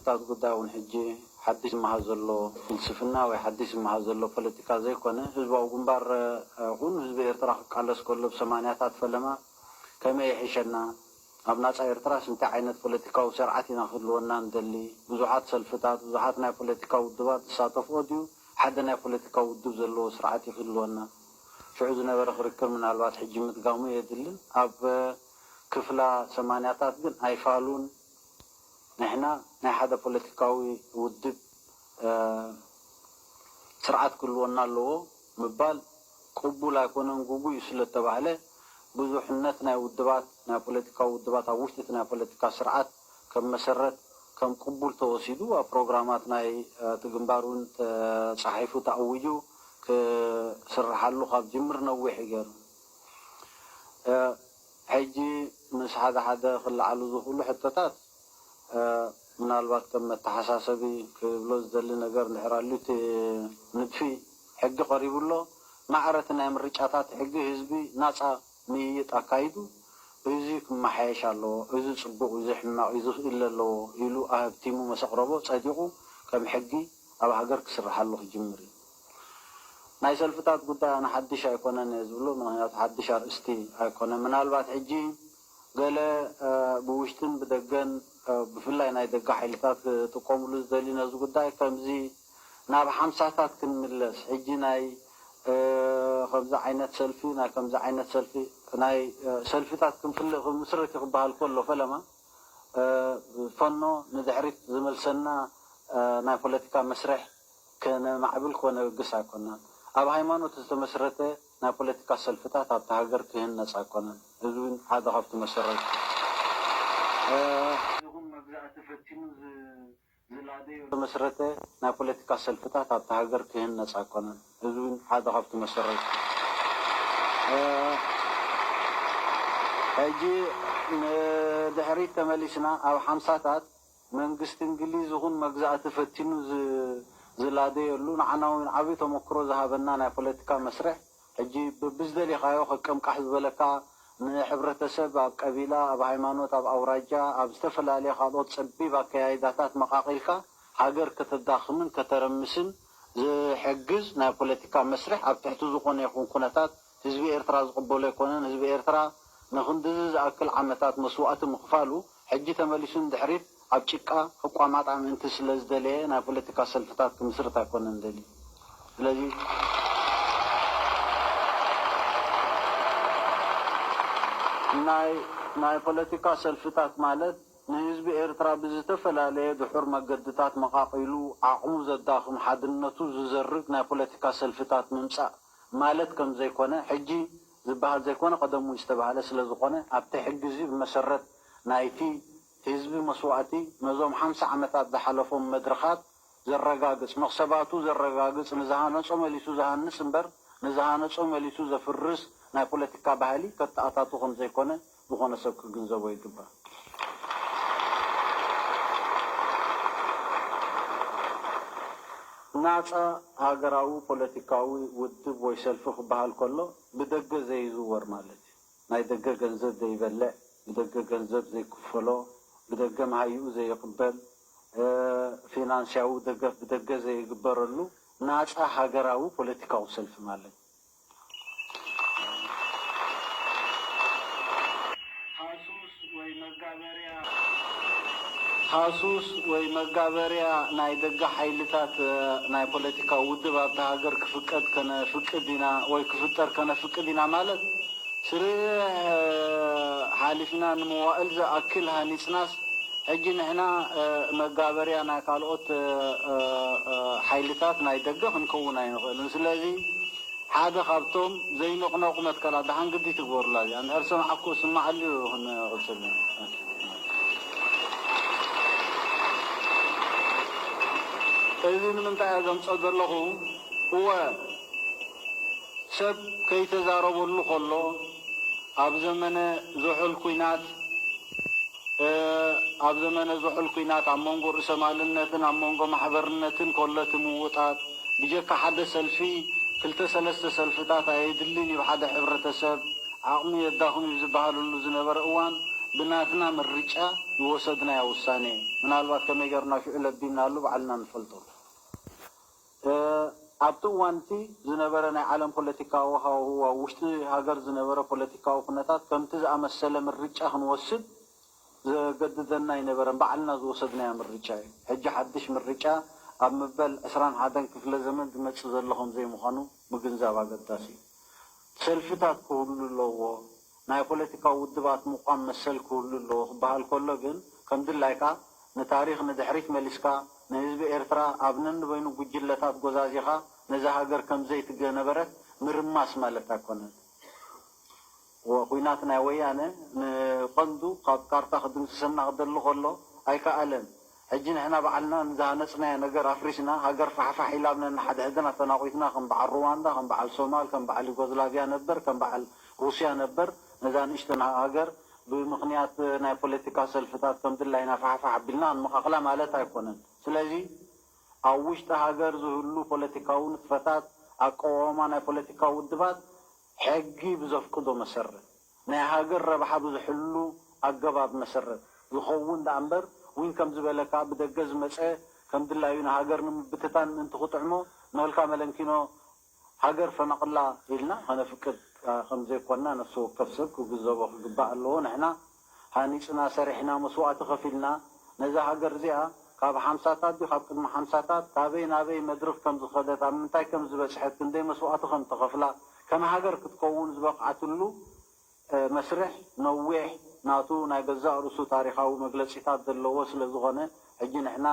ሰልፍታት ጉዳይ እውን ሕጂ ሓድሽ ዝመሃዝ ዘሎ ፍልስፍና ወይ ሓድሽ ዝመሃዝ ዘሎ ፖለቲካ ዘይኮነ፣ ህዝባዊ ግንባር፣ እ፣ ይኹን ህዝቢ ኤርትራ ክቃለስ ከሎ ብሰማንያታት ፈለማ ከመይ ይሕሸና፣ ኣብ ናጻ ኤርትራስ እንታይ ዓይነት ፖለቲካዊ ስርዓት ኢና ክህልወና ንደሊ? ብዙሓት ሰልፍታት፣ ብዙሓት ናይ ፖለቲካ ውድባት ዝሳተፍኦ ድዩ? ሓደ ናይ ፖለቲካ ውድብ ዘለዎ ስርዓት እዩ ክህልወና? ሽዑ ዝነበረ ክርክር ምናልባት ሕጂ ምድጋሙ የድልን። ኣብ ክፍላ ሰማንያታት ግን ኣይፋሉን። ንሕና ናይ ሓደ ፖለቲካዊ ውድብ፣ እ፣ ስርዓት ክህልወና ኣለዎ ምባል ቅቡል ኣይኮነን፣ ግጉይ እዩ ስለተባህለ፣ ብዙሕነት ናይ ውድባት፣ ናይ ፖለቲካዊ ውድባት ኣብ ውሽጢ እቲ ናይ ፖለቲካ ስርዓት ከም መሰረት፣ ከም ቅቡል ተወሲዱ፣ ኣብ ፕሮግራማት ናይ፣ እ፣ እቲ ግንባር እውን ተጻሒፉ ተኣዊጁ ክስርሓሉ ካብ ጅምር ነዊሕ እዩ ገይሩ። እ፣ ሕጂ ምስ ሓደ ሓደ ክለዓሉ ዝኽእሉ ሕቶታት፣ እ፣ ምናልባት ከም መተሓሳሰቢ ክብሎ ዝደሊ ነገር እንድሕር ኣልዩ፣ እቲ ንድፊ ሕጊ ቀሪቡ ኣሎ። ማዕረ እቲ ናይ ምርጫታት ሕጊ ህዝቢ ናጻ ምይይጥ ኣካይዱ፣ እዚ ክመሓየሽ ኣለዎ፣ እዚ ጽቡቕ እዩ፣ እዚ ሕማቕ እዩ፣ እዚ ክእለ ኣለዎ ኢሉ ኣህብቲሙ መሰቕረቦ ጸዲቑ ከም ሕጊ ኣብ ሃገር ክስርሓሉ ክጅምር እዩ። ናይ ሰልፍታት ጉዳይ ኣነ ሓድሽ ኣይኮነን እየ ዝብሎ፣ ምኽንያቱ ሓድሽ ኣርእስቲ ኣይኮነን። ምናልባት ሕጂ ገለ፣ እ፣ ብውሽጥን ብደገን፣ እ፣ ብፍላይ ናይ ደገ ሓይልታት ክጥቀሙሉ ዝደልዩ ነዚ ጉዳይ ከምዚ ናብ ሓምሳታት ክንምለስ፣ ሕጂ ናይ፣ እ፣ ከምዚ ዓይነት ሰልፊ፣ ናይ ከምዚ ዓይነት ሰልፊ፣ ናይ፣ እ፣ ሰልፊታት ክንፍለ-፣ ክምስረት እዩ ክበሃል ከሎ ፈለማ፣ እ፣ ፈኖ ንድሕሪት ዝመልሰና፣ እ፣ ናይ ፖለቲካ መስርሕ ከነማዕብል ከነብግስ ኣይኮናን። ኣብ ሃይማኖት ዝተመስረተ ናይ ፖለቲካ ሰልፍታት ኣብታ ሃገር ክህነጽ ኣይኮነን። እዚ እውን ሓደ ካብቲ መሰረት፣ እ፣ ይኹን መግዛእቲ ፈቲኑ ዝ-፣ ዝላደዮ ዝተመስረተ ናይ ፖለቲካ ሰልፍታት ኣብታ ሃገር ክህነጽ ኣይኮነን። እዚ እውን ሓደ ካብቲ መሰረት፣ እ፣ ሕጂ ንድሕሪት ተመሊስና ኣብ ሓምሳታት መንግስቲ እንግሊዝ ይኹን መግዛእቲ ፈቲኑ ዝ-፣ ዝላደየሉ፣ ንዓና እውን ዓብዪ ተመክሮ ዝሃበና ናይ ፖለቲካ መስርሕ፣ ሕጂ በብዝደሌኻዮ ከቀምቃሕ ዝበለካ፣ ንሕብረተሰብ ኣብ ቀቢላ፣ ኣብ ሃይማኖት፣ ኣብ ኣውራጃ፣ ኣብ ዝተፈላለየ ካልኦት ጸቢብ ኣከያይዳታት መቓቒልካ ሃገር ከተዳኽምን ከተረምስን ዝሕግዝ ናይ ፖለቲካ መስርሕ ኣብ ትሕቲ ዝኾነ ይኹን ኩነታት ህዝቢ ኤርትራ ዝቕበሎ ኣይኮነን። ህዝቢ ኤርትራ ንኽንድዚ ዝኣክል ዓመታት መስዋእቲ ምኽፋሉ፣ ሕጂ ተመሊሱ ንድሕሪት ኣብ ጭቃ ክቋማጣ ምእንቲ ስለ ዝደለየ ናይ ፖለቲካ ሰልፍታት ክምስርት ኣይኮነን ደልዩ። ስለዚ ናይ፣ ናይ ፖለቲካ ሰልፍታት ማለት ንህዝቢ ኤርትራ ብዝተፈላለየ ድሑር መገድታት መቓቒሉ ዓቕሙ ዘዳኽም፣ ሓድነቱ ዝዘርግ ናይ ፖለቲካ ሰልፍታት ምምጻእ ማለት ከም ዘይኮነ፣ ሕጂ ዝበሃል ዘይኮነ፣ ቀደም እውን ዝተባህለ ስለ ዝኾነ፣ ኣብቲ ሕጊ እዚ ብመሰረት ናይቲ ህዝቢ መስዋእቲ ነዞም ሓምሳ ዓመታት ዝሓለፎም መድረኻት ዘረጋግጽ፣ መኽሰባቱ ዘረጋግጽ፣ ንዝሃነጾ መሊሱ ዝሃንጽ እምበር፣ ንዝሃነጾ መሊሱ ዘፍርስ ናይ ፖለቲካ ባህሊ ከተኣታቱ ከም ዘይኮነ ዝኾነ ሰብ ክግንዘቦ ይግባእ። ናጻ ሃገራዊ ፖለቲካዊ ውድብ ወይ ሰልፊ ክበሃል ከሎ፣ ብደገ ዘይዝወር ማለት እዩ። ናይ ደገ ገንዘብ ዘይበልዕ፣ ብደገ ገንዘብ ዘይክፈሎ፣ ብደገ መሃይኡ ዘይቕበል፣ እ፣ ፊናንስያዊ ደገፍ ብደገ ዘይግበረሉ ናጻ ሃገራዊ ፖለቲካዊ ሰልፊ ማለት እዩ። ሃሱስ ወይ መጋበርያ፣ ሃሱስ ወይ መጋበርያ ናይ ደገ ሓይልታት፣ እ፣ ናይ ፖለቲካዊ ውድብ ኣብታ ሃገር ክፍቀድ ከነፍቅድ ኢና ወይ ክፍጠር ከነፍቅድ ኢና ማለት ስርሕ፣ እ፣ ሓሊፍና ንመዋእል ዝኣክል ሃኒጽናስ፣ ሕጂ ንሕና፣ እ፣ መጋበርያ ናይ ካልኦት፣ እ፣ እ፣ እ፣ ሓይልታት ናይ ደገ ክንከውን ኣይንኽእልን። ስለዚ ሓደ ካብቶም ዘይንቕነቑ መትከላት፣ ደሓን ግዲ ትግበሩላ እዚኣ። እንድሕር ሰማዕኩ፣ ስማዓሉ ክንቕጽል። እዚ ንምንታይ እየ ዘምጾ ዘለኹ? እወ፣ ሰብ ከይተዛረበሉ ከሎ፣ ኣብ ዘመነ ዝሑል ኲናት፣ እ፣ ኣብ ዘመነ ዝሑል ኲናት ኣብ መንጎ ርእሰማልነትን ኣብ መንጎ ማሕበርነትን ከሎ፣ እቲ ምውጣጥ፣ ብጀካ ሓደ ሰልፊ፣ ክልተ ሰለስተ ሰልፍታት ኣየድልን እዩ፣ ሓደ ሕብረተሰብ ዓቕሚ የዳኽም እዩ ዝበሃለሉ ዝነበረ እዋን፣ ብናትና ምርጫ ዝወሰድናዮ ውሳነ እዩ። ምናልባት ከመይ ገርና ሽዑ ለቢምናሉ ባዕልና ንፈልጦ። ኣብቲ እዋንቲ ዝነበረ ናይ ዓለም ፖለቲካዊ ሃዋሁ ኣብ ውሽጢ ሃገር ዝነበረ ፖለቲካዊ ኩነታት ከምቲ ዝኣመሰለ ምርጫ ክንወስድ ዘገድደና ኣይነበረን። ባዕልና ዝወሰድናዮ ምርጫ እዩ። ሕጂ ሓድሽ ምርጫ ኣብ ምበል ዕስራን ሓደን ክፍለ ዘመን ዝመጽእ ዘሎ ከም ዘይምዃኑ ምግንዛብ ኣገዳሲ እዩ። ሰልፍታት ክህሉ ኣለዎ። ናይ ፖለቲካዊ ውድባት ምቋም መሰል ክህሉ ኣለዎ ክበሃል ከሎ ግን ከም ድላይካ ንታሪኽ ንድሕሪት መሊስካ ንህዝቢ ኤርትራ ኣብ ነንበይኑ ጉጅለታት ጎዛዚኻ ነዛ ሃገር ከም ዘይትገነበረት ምርማስ ማለት ኣይኮነን። ኩናት ናይ ወያነ ንቐንዱ ካብ ካርታ ክድምስሰና ክደሊ ከሎ ኣይከኣለን። ሕጂ ንሕና ባዕልና ንዝሃነፅናዮ ነገር ኣፍሪስና ሃገር ፋሕፋሕ ኢላ ኣብ ነንሓድሕድና ተናቑትና ከም በዓል ሩዋንዳ፣ ከም በዓል ሶማል፣ ከም በዓል ዩጎዝላቪያ ነበር፣ ከም በዓል ሩስያ ነበር ነዛ ንእሽተን ሃገር ብምኽንያት ናይ ፖለቲካ ሰልፍታት ከም ድላይና ፋሕፋሕ ኣቢልና ክንመቓቕላ ማለት ኣይኮነን። ስለዚ ኣብ ውሽጢ ሃገር ዝህሉ ፖለቲካዊ ንጥፈታት፣ ኣቀዋውማ ናይ ፖለቲካዊ ውድባት ሕጊ ብዘፍቅዶ መሰረት፣ ናይ ሃገር ረብሓ ብዝሕሉ ኣገባብ መሰረት ዝኸውን ደኣ እምበር፣ ዊን ከም ዝበለካ ብደገ ዝመጸ ከም ድላዩ ንሃገር ንምብትታን ምእንቲ ክጥዕሞ ንበልካ መለንኪኖ ሃገር ፈነቕላ ኢልና ከነፍቅድ ከም ዘይኮንና ነፍሲ ወከፍ ሰብ ክግንዘቦ ክግባእ ኣለዎ። ንሕና ሃኒጽና፣ ሰሪሕና፣ መስዋእቲ ከፊልና ነዛ ሃገር እዚኣ ካብ ሓምሳታት ድዩ ካብ ቅድሚ ሓምሳታት ካበይ ናበይ መድረኽ ከም ዝኸደት፣ ኣብ ምንታይ ከም ዝበጽሐት፣ ክንደይ መስዋእቲ ከም ተኸፍላ፣ ከም ሃገር ክትከውን ዝበቕዓትሉ መስርሕ ነዊሕ ናቱ ናይ ገዛእ ርእሱ ታሪኻዊ መግለጺታት ዘለዎ ስለ ዝኾነ፣ ሕጂ ንሕና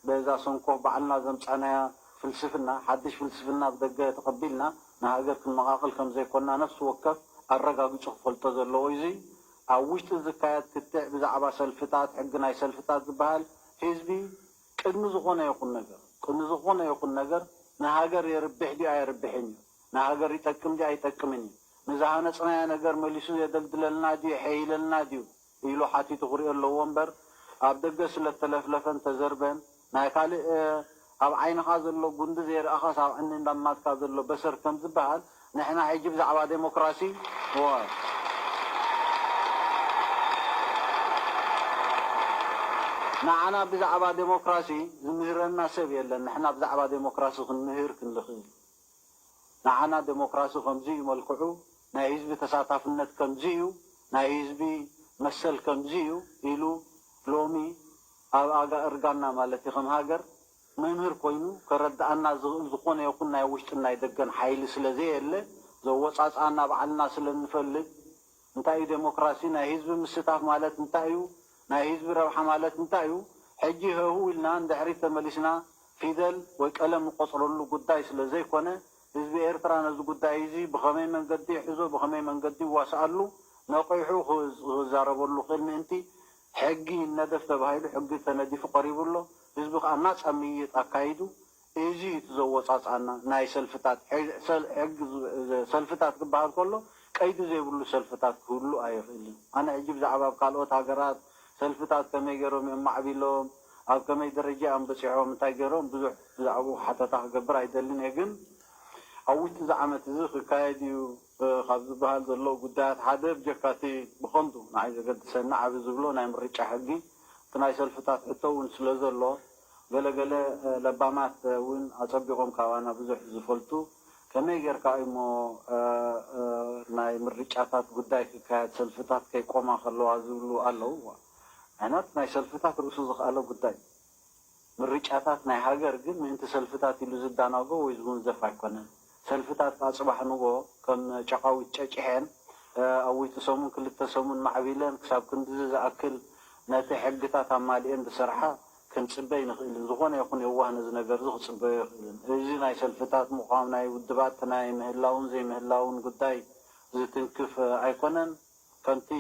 በዛ ሰንኮፍ ባዕልና ዘምጻናያ ፍልስፍና፣ ሓድሽ ፍልስፍና ብደገ ተቐቢልና ንሃገር ክንመቓቕል ከም ዘይኮንና ነፍሲ ወከፍ ኣረጋጊጹ ክፈልጦ ዘለዎ እዩ። እዚ ኣብ ውሽጢ ዝካየድ ክትዕ ብዛዕባ ሰልፍታት፣ ሕጊ ናይ ሰልፍታት ዝበሃል ህዝቢ ቅድሚ ዝኾነ ይኹን ነገር፣ ቅድሚ ዝኾነ ይኹን ነገር ንሃገር የርብሕ ድዩ ኣየርብሕን እዩ፣ ንሃገር ይጠቅም ድዩ ኣይጠቅምን እዩ፣ ንዝሃነጽናዮ ነገር መሊሱ የደልድለልና ድዩ የሐይለልና ድዩ ኢሉ ሓቲቱ ክሪኦ ኣለዎ እምበር፣ ኣብ ደገ ስለ ተለፍለፈን ተዘርበን ናይ ካልእ ኣብ ዓይንኻ ዘሎ ጉንዲ ዘይረኣኻስ ኣብ ዕኒ እንዳማትካ ዘሎ በሰር ከም ዝበሃል፣ ንሕና ሕጂ ብዛዕባ ዴሞክራሲ እወ፣ ንዓና ብዛዕባ ዴሞክራሲ ዝምህረና ሰብ የለን። ንሕና ብዛዕባ ዴሞክራሲ ክንምህር ክንልኽእል። ንዓና ዴሞክራሲ ከምዚ እዩ መልክዑ፣ ናይ ህዝቢ ተሳታፍነት ከምዚ እዩ፣ ናይ ህዝቢ መሰል ከምዚ እዩ ኢሉ ሎሚ ኣብ ኣጋ እርጋና ማለት እዩ ከም ሃገር መምህር ኮይኑ ከረድኣና ዝኽእል ዝኾነ ይኹን ናይ ውሽጥን ናይ ደገን ሓይሊ ስለ ዘየለ፣ ዘወጻጽኣና ባዕልና ስለ እንፈልጥ፣ እንታይ እዩ ዴሞክራሲ፣ ናይ ህዝቢ ምስታፍ ማለት እንታይ እዩ፣ ናይ ህዝቢ ረብሓ ማለት እንታይ እዩ፣ ሕጂ ህህው ኢልና ንድሕሪት ተመሊስና ፊደል ወይ ቀለም ንቆጽረሉ ጉዳይ ስለ ዘይኮነ፣ ህዝቢ ኤርትራ ነዚ ጉዳይ እዚ ብኸመይ መንገዲ ይሕዞ፣ ብኸመይ መንገዲ ይዋስኣሉ ነቒሑ ክዛረበሉ ክእል ምእንቲ፣ ሕጊ ይነደፍ ተባሂሉ ሕጊ ተነዲፉ ቀሪቡ ኣሎ። ህዝቢ ከኣ ናጻ ምይይጥ ኣካይዱ። እዚ እዩ እቲ ዘወጻጽኣና። ናይ ሰልፍታት ሕጊ ሰልፍታት ክበሃል ከሎ ቀይዲ ዘይብሉ ሰልፍታት ክህሉ ኣይኽእልን። ኣነ ሕጂ ብዛዕባ ኣብ ካልኦት ሃገራት ሰልፍታት ከመይ ገይሮም እዮም ማዕቢሎም፣ ኣብ ከመይ ደረጃ እዮም በጺሖም፣ እንታይ ገይሮም ብዙሕ ብዛዕባኡ ሓተታ ክገብር ኣይደልን እየ። ግን ኣብ ውሽጢ እዚ ዓመት እዚ ክካየድ እዩ ካብ ዝበሃል ዘሎ ጉዳያት ሓደ ብጀካ እቲ ብቐንዱ ንዓይ ዘገድሰኒ ዓቢ ዝብሎ ናይ ምርጫ ሕጊ እቲ ናይ ሰልፍታት ሕቶ እውን ስለ ዘሎ ገለገለ ለባማት እውን ኣጸቢቖም ካባና ብዙሕ ዝፈልጡ ከመይ ጌርካ እሞ ናይ ምርጫታት ጉዳይ ክካየድ ሰልፍታት ከይቆማ ከለዋ ዝብሉ ኣለዉ። ንሕና ናይ ሰልፍታት ርእሱ ዝኸኣለ ጉዳይ ምርጫታት ናይ ሃገር ግን ምእንቲ ሰልፍታት ኢሉ ዝዳናጎ ወይ ዝውንዘፍ ኣይኮነን። ሰልፍታት ከዓ ጽባሕ ንጎ ከም ጨቃዊት ጨጭሐን ኣብ ውሽጢ ሰሙን ክልተ ሰሙን ማዕቢለን ክሳብ ክንድዚ ዝኣክል ነቲ ሕግታት ኣማሊኤን ዝሰርሓ ክንጽበ ኣይንኽእልን። ዝኾነ ይኹን የዋህ ነዚ ነገር እዚ ክጽበዮ ኣይኽእልን። እዚ ናይ ሰልፍታት ምቋም ናይ ውድባት ናይ ምህላውን ዘይምህላውን ጉዳይ ዝትንክፍ ኣይኮነን። ከምቲ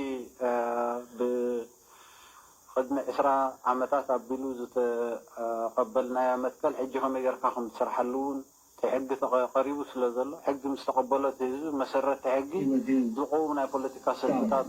ብቕድሚ ዕስራ ዓመታት ኣቢሉ ዝተቐበልናዮ መትከል ሕጂ ከመይ ጌርካ ከም ትሰርሓሉ እውን እቲ ሕጊ ተቐ- ቀሪቡ ስለ ዘሎ ሕጊ ምስ ተቐበሎ እቲ ህዝቢ መሰረት እቲ ሕጊ ዝቐውም ናይ ፖለቲካ ሰልፍታት